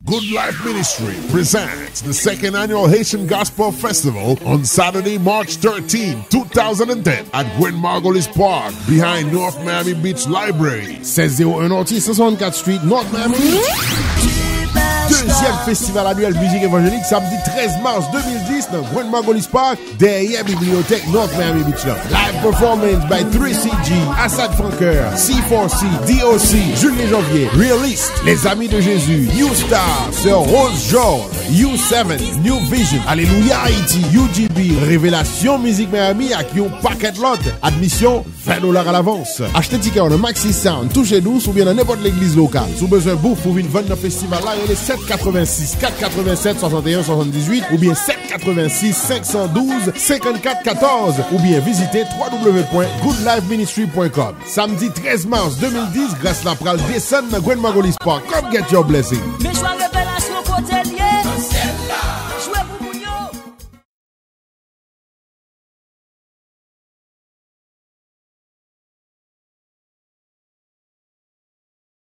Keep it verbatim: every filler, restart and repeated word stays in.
Good Life Ministry presents the second annual Haitian Gospel Festival on Saturday, March thirteenth, two thousand ten, at Gwen Margolis Park, behind North Miami Beach Library. Sèz zewo en Northeast, san swasannkat Street, North Miami Beach. Dezyèm festival anuèl mizik evanjelik, samdi trèz mas de mil dis, nan Gwen Margolis Park, dèyè bibliyotèk North Miami Beach la. Live performance by three C G, Asad Francoeur, C four C, D O C, Julien Janvier, Realist, Les Amis de Jésus, New Star, Sœur Rose George, U seven, New Vision, Alelouya Ayiti, U G B, Revelasyon Mizik Miami ak yon pakèt lòt. Admisyon ven dola alavans. Achte tikè w nan Maxi Sound, Touche Dous oubyen nan nenpòt legliz lokal. Si w bezwen bouf pou vin vann nan festival la, rele sèt katrevensis, kat katrevennsèt, swasanteyen, swasanndizuit oubyen sèt katrevensis, senk san douz, senkannkat katòz oubyen vizite three w w w pwen good life ministry pwen com. Samdi trèz mas de mil dis, gras la pral desann nan Gwen Margolis Park. Come get your blessing.